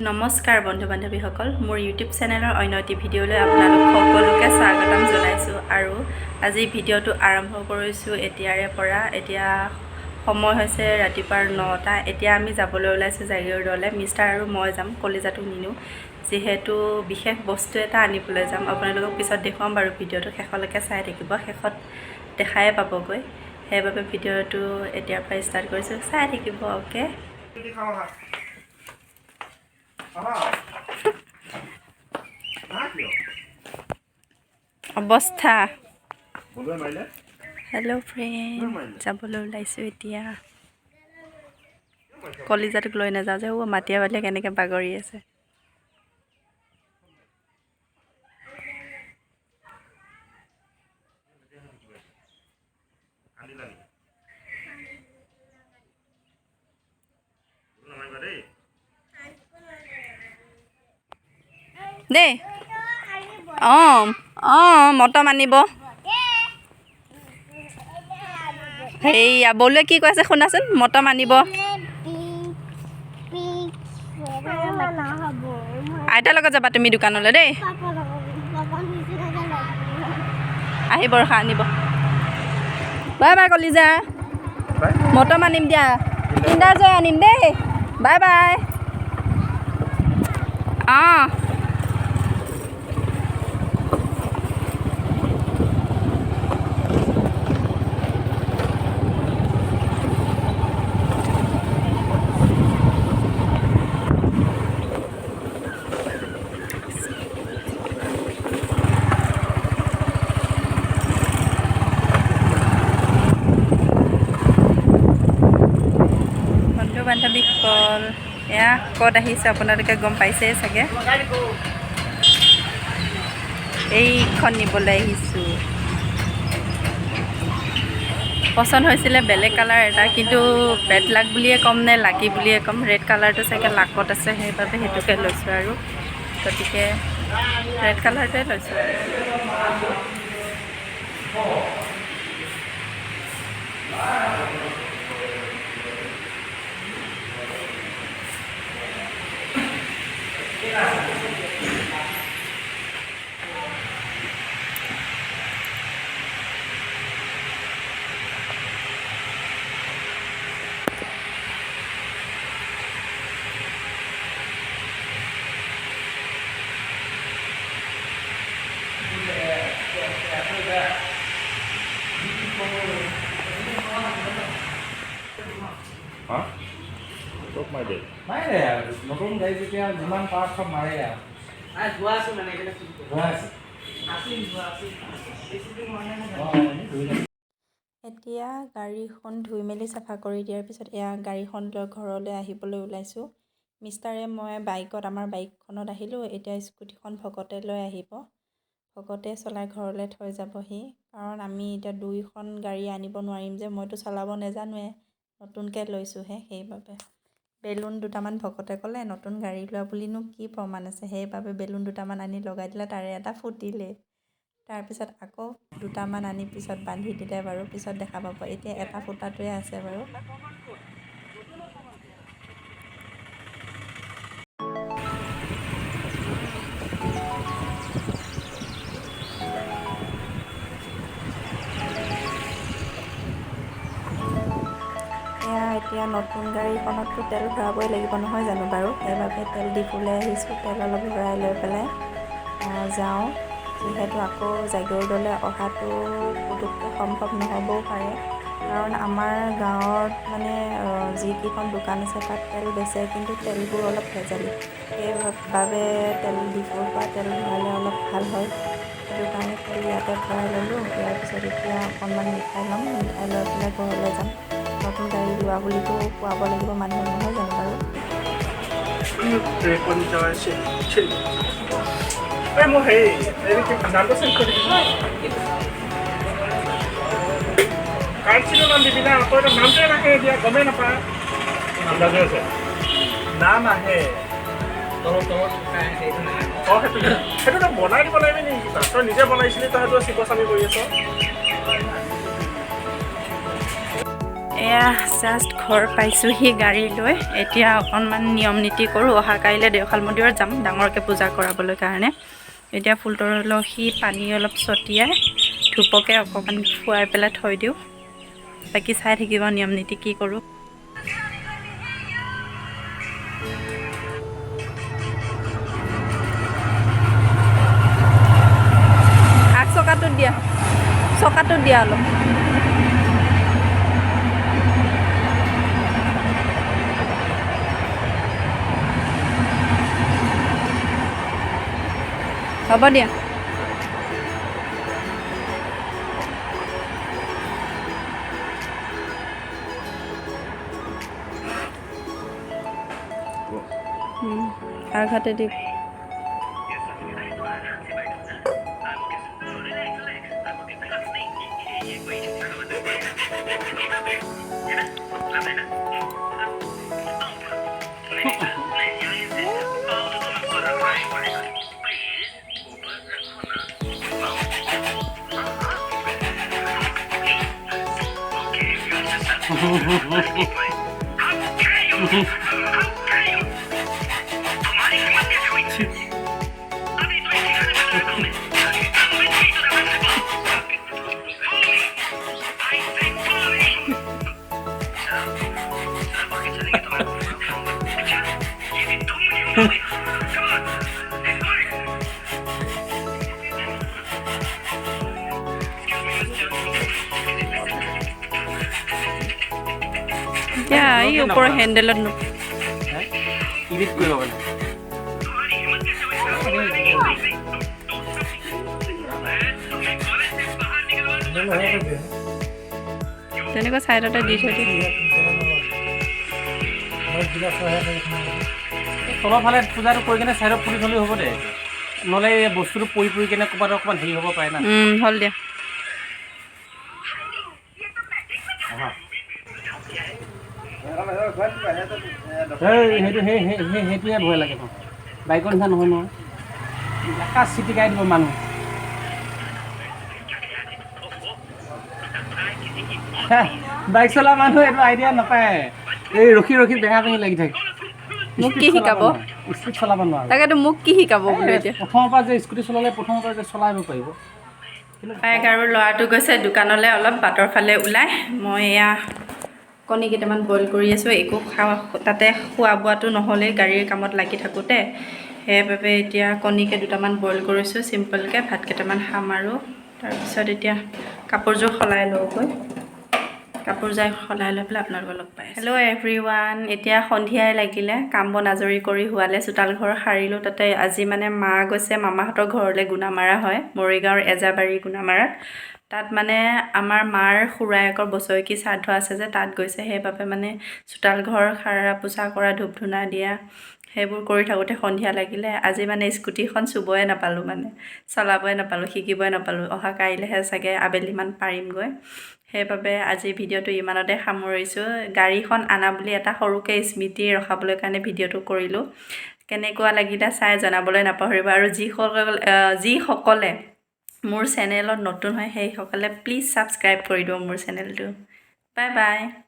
নমস্কাৰ বন্ধু বান্ধৱীসকল, মোৰ ইউটিউব চেনেলৰ অন্য এটি ভিডিঅ'লৈ আপোনালোক সকলোকে স্বাগতম জনাইছোঁ। আৰু আজি ভিডিঅ'টো আৰম্ভ কৰিছোঁ এতিয়াৰে পৰা। এতিয়া সময় হৈছে ৰাতিপুৱাৰ 9টা। এতিয়া আমি যাবলৈ ওলাইছোঁ জাগীৰোডলৈ। মিষ্টাৰ আৰু মই যাম, কলিজাটো নিনো, যিহেতু বিশেষ বস্তু এটা আনিবলৈ যাম। আপোনালোকক পিছত দেখুৱাম বাৰু, ভিডিঅ'টো শেষলৈকে চাই থাকিব, শেষত দেখায়ে পাবগৈ। সেইবাবে ভিডিঅ'টো এতিয়াৰ পৰা ষ্টাৰ্ট কৰিছোঁ, চাই থাকিব। অ'কে। খাওঁ আহা। আহা। আহা কিয়? অৱস্থা। বলুৱে মাৰিলে? হেল্ল' ফ্ৰেণ্ড, যাবলৈ ওলাইছোঁ এতিয়া। কলিজাটোক লৈ নাযাওঁ যে। অ', মাটিয়া বালিয়ে কেনেকৈ বাগৰি আছে। কান্দিলা নেকি? নামাৰিবা দেই। দেই। অঁ অঁ মটম আনিব। সেইয়া বলুৱে কি কৈ আছে শুনাচোন। মটম আনিব। আইতাৰ লগত যাবা তুমি দোকানলৈ দেই। আহিব, ৰখা, আনিব। বাই বাই কলিজা। বাই। মটম আনিম দিয়া, কিণ্ডাৰ জয় আনিম দেই। Bye bye. অঁ। বন্ধু বান্ধৱীসকল, এয়া ক'ত আহিছে আপোনালোকে গম পাইছেই চাগে। এইখন নিবলৈ আহিছোঁ। পচন্দ হৈছিলে বেলেগ কালাৰ এটা, কিন্তু বেড লাক বুলিয়ে ক'ম নে লাকি বুলিয়ে ক'ম, ৰেড কালাৰটো চাগে লাকত আছে, সেইবাবে সেইটোকে লৈছোঁ আৰু। গতিকে ৰেড কালাৰটোৱে লৈছোঁ আৰু। হা, চব মাৰি দে। মাৰে আৰু, নতুন গাড়ী যেতিয়া যিমান পাৰ চব মাৰে আৰু। ধোৱা আছে। অঁ, এনেই ধুই থাকে। এতিয়া গাড়ীখন ধুই মেলি চাফা কৰি দিয়াৰ পিছত এয়া গাড়ীখন লৈ ঘৰলৈ আহিবলৈ ওলাইছোঁ। মিষ্টাৰে মই বাইকত, আমাৰ বাইকখনত আহিলোঁ। এতিয়া স্কুটিখন ভকতে লৈ আহিব, ভকতে চলাই ঘৰলৈ থৈ যাবহি, কাৰণ আমি এতিয়া দুইখন গাড়ী আনিব নোৱাৰিম যে। মইতো চলাব নেজানোৱে, নতুনকৈ লৈছোঁহে, সেইবাবে। বেলুন দুটামান ভকতে ক'লে, নতুন গাড়ী লোৱা বুলিনো কি প্ৰমাণ আছে, সেইবাবে বেলুন দুটামান আনি লগাই দিলে। তাৰে এটা ফুটিলেই, তাৰপিছত আকৌ দুটামান আনি পিছত বান্ধি দিলে বাৰু, পিছত দেখা পাব। এতিয়া এটা ফুটাটোৱে আছে বাৰু। এয়া এতিয়া নতুন গাড়ীখনততো তেল ভৰাবই লাগিব, নহয় জানো বাৰু? সেইবাবে তেল ডিপুলৈ আহিছোঁ। তেল অলপ ভৰাই লৈ পেলাই যাওঁ, যিহেতু আকৌ জাগীৰোডলৈ অহাটো পুতুককৈ সম্ভৱ নহ'বও পাৰে, কাৰণ আমাৰ গাঁৱত মানে যিকেইখন দোকান আছে তাত তেল বেচে, কিন্তু তেলবোৰ অলপ ভেজালি। সেইবাবে তেল ডিপুৰ পৰা তেল ভৰালে অলপ ভাল হয়। সেইটো কাৰণে তেল ইয়াতে ভৰাই ল'লোঁ। ইয়াৰ পিছত এতিয়া অকণমান মিঠাই ল'ম, মিঠাই লৈ পেলাই ঘৰলৈ যাম। নতুন গাড়ী লোৱা বুলিতো কোৱাব লাগিব মানুহক, নহয় জানো বাৰু? এই মোৰ হেৰি, এই কি নামটো চেঞ্জ কৰি দিবি। কাৰেঞ্চিটো নাম দিবি না। তই নামটোৱে নাহে, এতিয়া গমেই নাপায়। আন্দাজে আছে, নাম আহে। তলত তলত সেইটো নাই। অঁ, সেইটো তই বনাই দিব লাগিব নেকি কিবা? তই নিজে বনাইছিলি, তই সেইটো চিকচামি কৰি আছ। এয়া জাষ্ট ঘৰ পাইছোঁহি গাড়ী লৈ। এতিয়া অকণমান নিয়ম নীতি কৰোঁ। অহা কাইলৈ দেওশাল মন্দিৰত যাম ডাঙৰকৈ পূজা কৰাবলৈ কাৰণে। এতিয়া ফুল তুলসী পানী অলপ ছটিয়াই ধূপকে অকণমান খুৱাই পেলাই থৈ দিওঁ। বাকী চাই থাকিব নিয়ম নীতি কি কৰোঁ। আগ চকাটোত দিয়া, চকাটোত দিয়া অলপ। হ'ব দিয়া। আঘাতে দি এই ওপৰৰ হেণ্ডেলত তেনেকুৱা চাইডতে দি থৈ দিয়ে। তলৰফালে পূজাটো কৰি কেনে চাইডত পুৰি থ'লেও হ'ব দে, নহ'লে এই বস্তুটো পৰি পৰি কেনে ক'ৰবাত অকণমান হেৰি হ'ব পাৰে না। হ'ল দিয়া। সেইটো সেই সেইটোৱে ভয় লাগে মোৰ, বাইকৰ নিচিনা নহয় নহয়, আকাশ চিটিকাই দিব মানুহ। বাইক চলোৱা মানুহ এইটো আইডিয়া নাপায়, এই ৰখি ৰখি বেঙা বেঙি লাগি থাকে। মোক কি শিকাব? স্পীড চলাব নোৱাৰো। তাকেতো মোক কি শিকাব বোলো এতিয়া? প্ৰথমৰ পৰা যে স্কুটি চলালে প্ৰথমৰ পৰা যে চলাব পাৰিব। বাইক আৰু ল'ৰাটো গৈছে দোকানলৈ, অলপ বাটৰ ফালে ওলাই। মই এয়া কণী কেইটামান বইল কৰি আছোঁ। একো খোৱা তাতে খোৱা বোৱাটো নহ'লেই গাড়ীৰ কামত লাগি থাকোঁতে, সেইবাবে এতিয়া কণীকে দুটামান বইল কৰিছোঁ চিম্পলকৈ, ভাত কেইটামান খাম আৰু। তাৰপিছত এতিয়া কাপোৰযোৰ সলাই লওঁগৈ। কাপোৰ যাই সলাই লৈ পেলাই আপোনালোকক লগ পাই। হেল্ল' এভৰি ওৱান, এতিয়া সন্ধিয়াই লাগিলে, কাম বন আজৰি কৰি হোৱালে, চোতাল ঘৰ সাৰিলোঁ। তাতে আজি মানে মা গৈছে মামাহঁতৰ ঘৰলৈ, গুণামাৰা হয়, মৰিগাঁৱৰ এজাবাৰী গুণামাৰাত। তাত মানে আমাৰ মাৰ খুৰায়েকৰ বছৰেকী শ্ৰাদ্ধ আছে যে, তাত গৈছে। সেইবাবে মানে চোতাল ঘৰ সাৰা পোছা কৰা, ধূপ ধূনা দিয়া, সেইবোৰ কৰি থাকোঁতে সন্ধিয়া লাগিলে। আজি মানে স্কুটিখন চুবই নাপালোঁ, মানে চলাবই নাপালোঁ, শিকিবই নাপালোঁ। অহা কাইলৈহে চাগে আবেলিমান পাৰিমগৈ। সেইবাবে আজি ভিডিঅ'টো ইমানতে সামৰিছোঁ। গাড়ীখন আনা বুলি এটা সৰুকৈ স্মৃতি ৰখাবলৈ কাৰণে ভিডিঅ'টো কৰিলোঁ। কেনেকুৱা লাগিলে চাই জনাবলৈ নাপাহৰিব। আৰু যিসকলে মোৰ চেনেলত নতুন হয় সেইসকলে প্লিজ ছাবস্ক্ৰাইব কৰি দিব মোৰ চেনেলটো। Bye bye.